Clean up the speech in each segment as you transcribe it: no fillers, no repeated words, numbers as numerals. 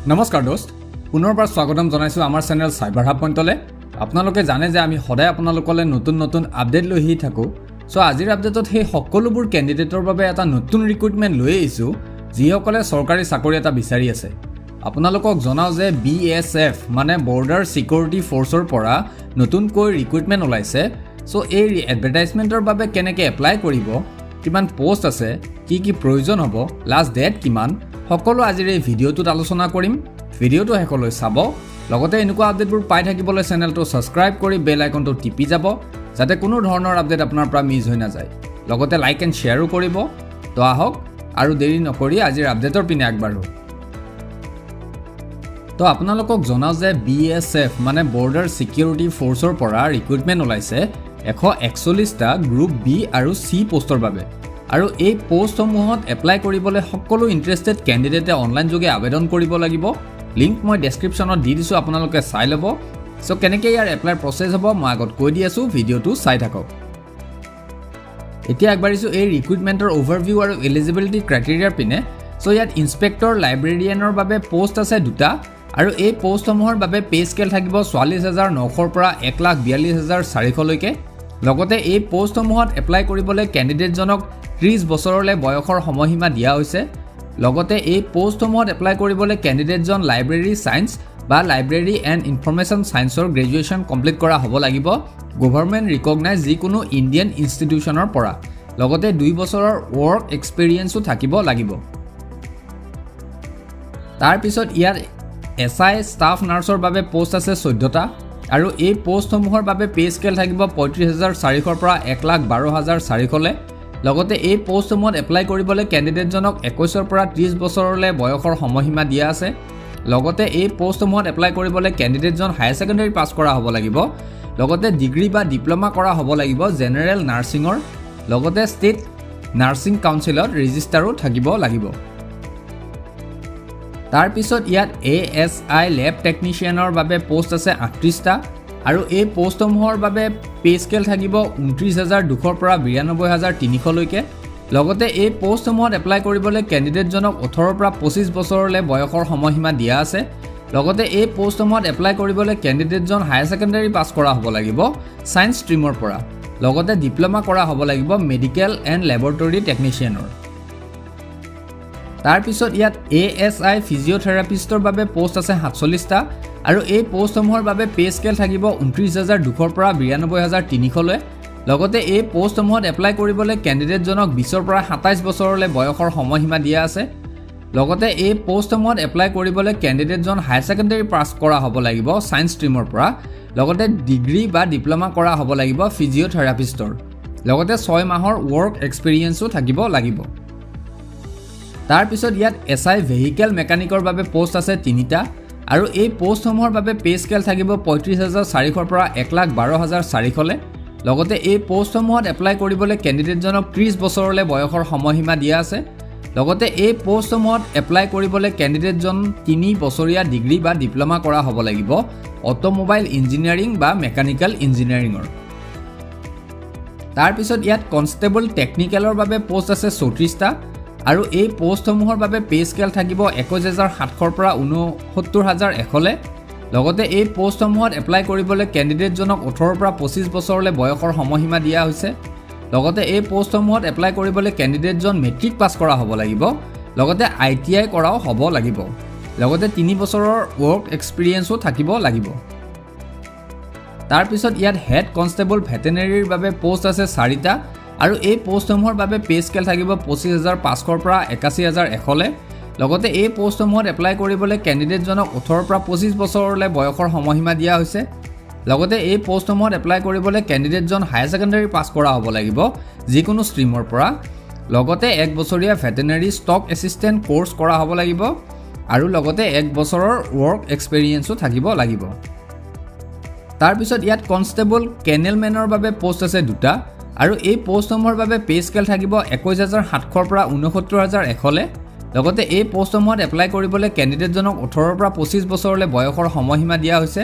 নমস্কাৰ দোস্ত, পুনৰবাৰ স্বাগতম জনাইছোঁ আমাৰ চেনেল চাইবাৰ হাব পইণ্টলৈ। আপোনালোকে জানে যে আমি সদায় আপোনালোকলৈ নতুন নতুন আপডেট লৈ আহি থাকোঁ। চ' আজিৰ আপডেটত সেই সকলোবোৰ কেণ্ডিডেটৰ বাবে এটা নতুন ৰিক্ৰুইটমেণ্ট লৈ আহিছোঁ, যিসকলে চৰকাৰী চাকৰি এটা বিচাৰি আছে। আপোনালোকক জনাওঁ যে বিএছএফ মানে বৰ্ডাৰ ছিকিউৰিটি ফ'ৰ্চৰ পৰা নতুনকৈ ৰিক্ৰুইটমেণ্ট ওলাইছে। চ' এই এডভাৰটাইজমেণ্টৰ বাবে কেনেকৈ এপ্লাই কৰিব, কিমান প'ষ্ট আছে, কি কি প্ৰয়োজন হ'ব, লাষ্ট ডেট কিমান, সকলো আজিৰ এই ভিডিঅ'টোত আলোচনা কৰিম। ভিডিঅ'টো শেষলৈ চাব। লগতে এনেকুৱা আপডেটবোৰ পাই থাকিবলৈ চেনেলটো ছাবস্ক্ৰাইব কৰি বেল আইকনটো টিপি যাব, যাতে কোনো ধৰণৰ আপডেট আপোনাৰ পৰা মিছ হৈ নাযায়। লগতে লাইক এণ্ড শ্বেয়াৰো কৰিব। তো আহক, আৰু দেৰি নকৰি আজিৰ আপডেটৰ পিনে আগবাঢ়ো। তো আপোনালোকক জনাওঁ যে বিএছএফ মানে বৰ্ডাৰ ছিকিউৰিটি ফ'ৰ্চৰ পৰা ৰিক্ৰুইটমেণ্ট ওলাইছে 141টা গ্ৰুপ বি আৰু চি প'ষ্টৰ বাবে। আৰু এই প'ষ্টসমূহত এপ্লাই কৰিবলৈ সকলো ইণ্টাৰেষ্টেড কেণ্ডিডেটে অনলাইন যোগে আবেদন কৰিব লাগিব। লিংক মই ডেছক্ৰিপশ্যনত দি দিছোঁ, আপোনালোকে চাই ল'ব। চ' কেনেকৈ ইয়াৰ এপ্লাই প্ৰচেছ হ'ব, মই আগত কৈ দি আছোঁ, ভিডিঅ'টো চাই থাকক। এতিয়া আগবাঢ়িছোঁ এই ৰিক্ৰুইটমেণ্টৰ অ'ভাৰভিউ আৰু এলিজিবিলিটি ক্ৰাইটেৰিয়াৰ পিনে। চ' ইয়াত ইনস্পেক্টৰ লাইব্ৰেৰিয়ানৰ বাবে প'ষ্ট আছে দুটা আৰু এই প'ষ্টসমূহৰ বাবে পে' স্কেল থাকিব 44,900ৰ পৰা 1,42,400লৈকে। লগতে এই প'ষ্টসমূহত এপ্লাই কৰিবলৈ কেণ্ডিডেটজনক 30 বছৰলৈ বয়সৰ সময়সীমা দিয়া হৈছে। লগতে এই প'ষ্টসমূহত এপ্লাই কৰিবলৈ কেণ্ডিডেটজন লাইব্ৰেৰী ছায়েন্স বা লাইব্ৰেৰী এণ্ড ইনফৰমেশ্যন ছায়েন্সৰ গ্ৰেজুৱেশ্যন কমপ্লিট কৰা হ'ব লাগিব গভৰ্ণমেণ্ট ৰিকগনাইজ যিকোনো ইণ্ডিয়ান ইনষ্টিটিউশ্যনৰ পৰা। লগতে 2 বছৰৰ ৱৰ্ক এক্সপিৰিয়েঞ্চো থাকিব লাগিব। তাৰপিছত ইয়াত এছ I staff নাৰ্ছৰ বাবে প'ষ্ট আছে 14টা আৰু এই প'ষ্টসমূহৰ বাবে পে' স্কেল থাকিব 35,400ৰ পৰা 1,12,400লৈ। লগতে এই প'ষ্টসমূহত এপ্লাই কৰিবলৈ কেণ্ডিডেটজনক 21ৰ পৰা 30 বছৰলৈ বয়সৰ সময়সীমা দিয়া আছে। লগতে এই প'ষ্টসমূহত এপ্লাই কৰিবলৈ কেণ্ডিডেটজন হায়াৰ ছেকেণ্ডেৰী পাছ কৰা হ'ব লাগিব। লগতে ডিগ্ৰী বা ডিপ্ল'মা কৰা হ'ব লাগিব জেনেৰেল নাৰ্ছিঙৰ। লগতে ষ্টেট নাৰ্ছিং কাউন্সিলত ৰেজিষ্টাৰো থাকিব লাগিব। তাৰপিছত ইয়াত এ এছ I লেব টেকনিচিয়ানৰ বাবে প'ষ্ট আছে 38টা আৰু এই প'ষ্টসমূহৰ বাবে পে' স্কেল থাকিব 29,200ৰ পৰা 92,300লৈকে। লগতে এই প'ষ্টসমূহত এপ্লাই কৰিবলৈ কেণ্ডিডেটজনক 18ৰ পৰা 25 বছৰলৈ বয়সৰ সময়সীমা দিয়া আছে। লগতে এই প'ষ্টসমূহত এপ্লাই কৰিবলৈ কেণ্ডিডেটজন হায়াৰ ছেকেণ্ডেৰী পাছ কৰা হ'ব লাগিব ছায়েন্স ষ্ট্ৰীমৰ পৰা। লগতে ডিপ্ল'মা কৰা হ'ব লাগিব মেডিকেল এণ্ড লেবৰেটৰী টেকনিচিয়ানৰ। তাৰপিছত ইয়াত এ এছ I ফিজিঅ'থেৰাপিষ্টৰ বাবে প'ষ্ট আছে 47টা আৰু এই প'ষ্টসমূহৰ বাবে পে' স্কেল থাকিব 29,200ৰ পৰা 92,300লৈ। লগতে এই প'ষ্টসমূহত এপ্লাই কৰিবলৈ কেণ্ডিডেটজনক 20ৰ পৰা 27 বছৰলৈ বয়সৰ সময়সীমা দিয়া আছে। লগতে এই প'ষ্টসমূহত এপ্লাই কৰিবলৈ কেণ্ডিডেটজন হায়াৰ ছেকেণ্ডেৰী পাছ কৰা হ'ব লাগিব ছায়েন্স ষ্ট্ৰীমৰ পৰা। লগতে ডিগ্ৰী বা ডিপ্ল'মা কৰা হ'ব লাগিব ফিজিঅ'থেৰাপিষ্টৰ। লগতে 6 মাহৰ ৱৰ্ক এক্সপিৰিয়েঞ্চো থাকিব লাগিব। তাৰপিছত ইয়াত এছ I vehicle মেকানিকৰ বাবে প'ষ্ট আছে তিনিটা আৰু এই প'ষ্টসমূহৰ বাবে পে' স্কেল থাকিব 35,400ৰ পৰা 1,12,400লৈ। লগতে এই প'ষ্টসমূহত এপ্লাই কৰিবলৈ কেণ্ডিডেটজনক 30 বছৰলৈ বয়সৰ সময়সীমা দিয়া আছে। লগতে এই প'ষ্টসমূহত এপ্লাই কৰিবলৈ কেণ্ডিডেটজন 3 বছৰীয়া ডিগ্ৰী বা ডিপ্ল'মা কৰা হ'ব লাগিব অট'মোবাইল ইঞ্জিনিয়াৰিং বা মেকানিকেল ইঞ্জিনিয়াৰিঙৰ। তাৰপিছত ইয়াত কনষ্টেবল টেকনিকেলৰ বাবে প'ষ্ট আছে 34টা আৰু এই প'ষ্টসমূহৰ বাবে পে' স্কেল থাকিব 21,700ৰ পৰা 69,100লৈ। লগতে এই প'ষ্টসমূহত এপ্লাই কৰিবলৈ কেণ্ডিডেটজনক 18ৰ পৰা 25 বছৰলৈ বয়সৰ সময়সীমা দিয়া হৈছে। লগতে এই প'ষ্টসমূহত এপ্লাই কৰিবলৈ কেণ্ডিডেটজন মেট্ৰিক পাছ কৰা হ'ব লাগিব। লগতে আইটিআই কৰাও হ'ব লাগিব। লগতে 3 বছৰৰ ৱৰ্ক এক্সপিৰিয়েঞ্চো থাকিব লাগিব। তাৰপিছত ইয়াত হেড কনষ্টেবল ভেটেনেৰীৰ বাবে প'ষ্ট আছে চাৰিটা আৰু এই প'ষ্টসমূহৰ বাবে পে' স্কেল থাকিব 25,500ৰ পৰা 81,100লৈ। লগতে এই প'ষ্টসমূহত এপ্লাই কৰিবলৈ কেণ্ডিডেটজনক 18ৰ পৰা 25 বছৰলৈ বয়সৰ সময়সীমা দিয়া হৈছে। লগতে এই প'ষ্টসমূহত এপ্লাই কৰিবলৈ কেণ্ডিডেটজন হায়াৰ ছেকেণ্ডেৰী পাছ কৰা হ'ব লাগিব যিকোনো ষ্ট্ৰীমৰ পৰা। লগতে এক বছৰীয়া ভেটেনেৰী ষ্টক এছিষ্টেণ্ট ক'ৰ্চ কৰা হ'ব লাগিব আৰু লগতে এক বছৰৰ ৱৰ্ক এক্সপেৰিয়েঞ্চো থাকিব লাগিব। তাৰপিছত ইয়াত কনষ্টেবল কেনেলমেনৰ বাবে প'ষ্ট আছে দুটা আৰু এই প'ষ্টসমূহৰ বাবে পে' স্কেল থাকিব 21,700ৰ পৰা 69,100লৈ। লগতে এই প'ষ্টসমূহত এপ্লাই কৰিবলৈ কেণ্ডিডেটজনক 18ৰ পৰা 25 বছৰলৈ বয়সৰ সময়সীমা দিয়া হৈছে।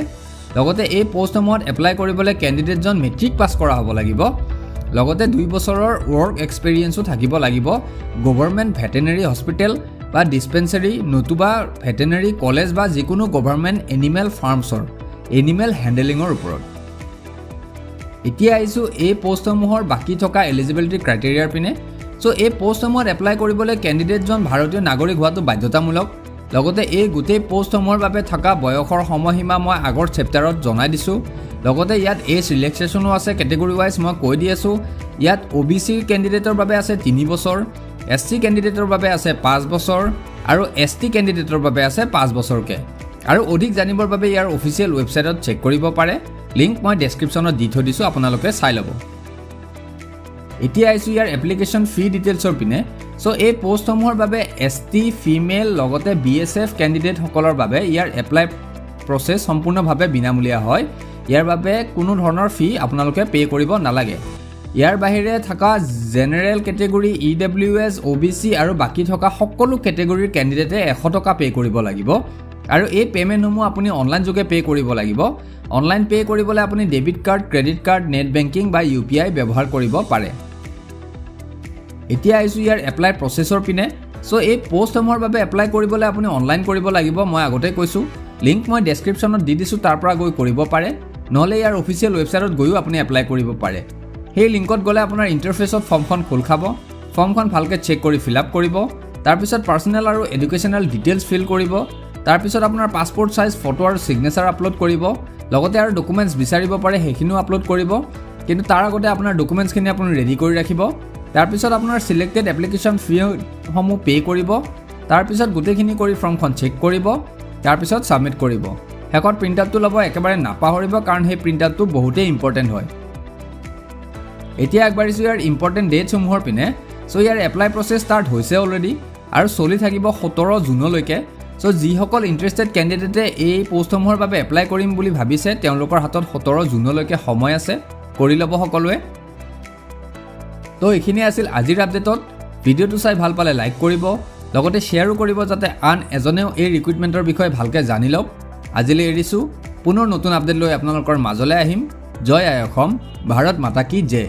লগতে এই প'ষ্টসমূহত এপ্লাই কৰিবলৈ কেণ্ডিডেটজন মেট্ৰিক পাছ কৰা হ'ব লাগিব। লগতে 2 বছৰৰ ৱৰ্ক এক্সপেৰিয়েঞ্চো থাকিব লাগিব গভৰ্ণমেণ্ট ভেটেনেৰী হস্পিটেল বা ডিছপেঞ্চেৰী নতুবা ভেটেনেৰী কলেজ বা যিকোনো গভৰ্ণমেণ্ট এনিমেল ফাৰ্মছৰ এনিমেল হেণ্ডেলিঙৰ ওপৰত। এতিয়া আহিছোঁ এই পষ্টসমূহৰ বাকী থকা এলিজিবিলিটি ক্ৰাইটেৰিয়াৰ পিনে। চ' এই পষ্টসমূহত এপ্লাই কৰিবলৈ কেণ্ডিডেটজন ভাৰতীয় নাগৰিক হোৱাটো বাধ্যতামূলক। লগতে এই গোটেই পষ্টসমূহৰ বাবে থকা বয়সৰ সময়সীমা মই আগৰ চেপ্টাৰত জনাই দিছোঁ। লগতে ইয়াত এজ ৰিলেক্সেশ্যনো আছে, কেটেগৰী ৱাইজ মই কৈ দি আছোঁ। ইয়াত অ' বি চিৰ কেণ্ডিডেটৰ বাবে আছে 3 বছৰ, এছ চি কেণ্ডিডেটৰ বাবে আছে 5 বছৰ আৰু এছ টি কেণ্ডিডেটৰ বাবে আছে 5 বছৰকৈ। আৰু অধিক জানিবৰ বাবে ইয়াৰ অফিচিয়েল ৱেবছাইটত চেক কৰিব পাৰে। লিংক মই ডেছক্ৰিপশ্যনত দি থৈ দিছোঁ, আপোনালোকে চাই ল'ব। এতিয়া আহিছোঁ ইয়াৰ এপ্লিকেশ্যন ফি ডিটেইলছৰ পিনে। চ' এই পষ্টসমূহৰ বাবে এছ টি, ফিমেল লগতে বিএছএফ কেণ্ডিডেটসকলৰ বাবে ইয়াৰ এপ্লাই প্ৰচেছ সম্পূৰ্ণভাৱে বিনামূলীয়া হয়। ইয়াৰ বাবে কোনো ধৰণৰ ফি আপোনালোকে পে' কৰিব নালাগে। ইয়াৰ বাহিৰে থকা জেনেৰেল কেটেগৰী, ইডাব্লিউএছ, অ' বি চি আৰু বাকী থকা সকলো কেটেগৰীৰ কেণ্ডিডেটে 100 টকা পে' কৰিব লাগিব আৰু এই পে'মেণ্টসমূহ আপুনি অনলাইন যোগে পে' কৰিব লাগিব। অনলাইন পে' কৰিবলৈ আপুনি debit card, credit card, net banking বা ইউ পি আই ব্যৱহাৰ কৰিব পাৰে। এতিয়া আহিছোঁ ইয়াৰ এপ্লাই প্ৰচেছৰ পিনে। চ' এই পষ্টসমূহৰ বাবে এপ্লাই কৰিবলৈ আপুনি অনলাইন কৰিব লাগিব, মই আগতে কৈছোঁ। লিংক মই ডেছক্ৰিপশ্যনত দি দিছোঁ, তাৰ পৰা গৈ কৰিব পাৰে। নহ'লে ইয়াৰ অফিচিয়েল ৱেবছাইটত গৈও আপুনি এপ্লাই কৰিব পাৰে। সেই লিংকত গ'লে আপোনাৰ ইণ্টাৰফেচত ফৰ্মখন খোল খাব। ফৰ্মখন ভালকৈ চেক কৰি ফিল আপ কৰিব। তাৰপিছত পাৰ্চনেল আৰু এডুকেশ্যনেল ডিটেইলছ ফিল কৰিব। তাৰপিছত আপোনাৰ পাছপৰ্ট চাইজ ফটো আৰু ছিগনেচাৰ আপলোড কৰিব। লগতে আৰু ডকুমেণ্টছ বিচাৰিব পাৰে, সেইখিনিও আপলোড কৰিব। কিন্তু তাৰ আগতে আপোনাৰ ডকুমেণ্টছখিনি আপুনি ৰেডি কৰি ৰাখিব। তাৰপিছত আপোনাৰ চিলেক্টেড এপ্লিকেশ্যন ফিসমূহ পে' কৰিব। তাৰপিছত গোটেইখিনি কৰি ফৰ্মখন চেক কৰিব। তাৰপিছত ছাবমিট কৰিব। শেষত প্ৰিণ্ট আউটটো ল'ব একেবাৰে নাপাহৰিব, কাৰণ সেই প্ৰিণ্ট আউটটো বহুতেই ইম্পৰ্টেণ্ট হয়। এতিয়া আগবাঢ়িছোঁ ইয়াৰ ইম্পৰ্টেণ্ট ডেটছসমূহৰ পিনে। চ' ইয়াৰ এপ্লাই প্ৰচেছ ষ্টাৰ্ট হৈছে অলৰেডি আৰু চলি থাকিব 17 জুনলৈকে। চ' যিসকল ইণ্টাৰেষ্টেড কেণ্ডিডেটে এই পষ্টসমূহৰ বাবে এপ্লাই কৰিম বুলি ভাবিছে, তেওঁলোকৰ হাতত 17 জুনলৈকে সময় আছে, কৰি ল'ব সকলোৱে। তো এইখিনিয়ে আছিল আজিৰ আপডেটত। ভিডিঅ'টো চাই ভাল পালে লাইক কৰিব, লগতে শ্বেয়াৰো কৰিব, যাতে আন এজনেও এই ৰিক্ৰুইটমেণ্টৰ বিষয়ে ভালকৈ জানি লওক। আজিলৈ এৰিছোঁ। পুনৰ নতুন আপডেট লৈ আপোনালোকৰ মাজলৈ আহিম। জয় আই অসম, ভাৰত মাতা কি জয়।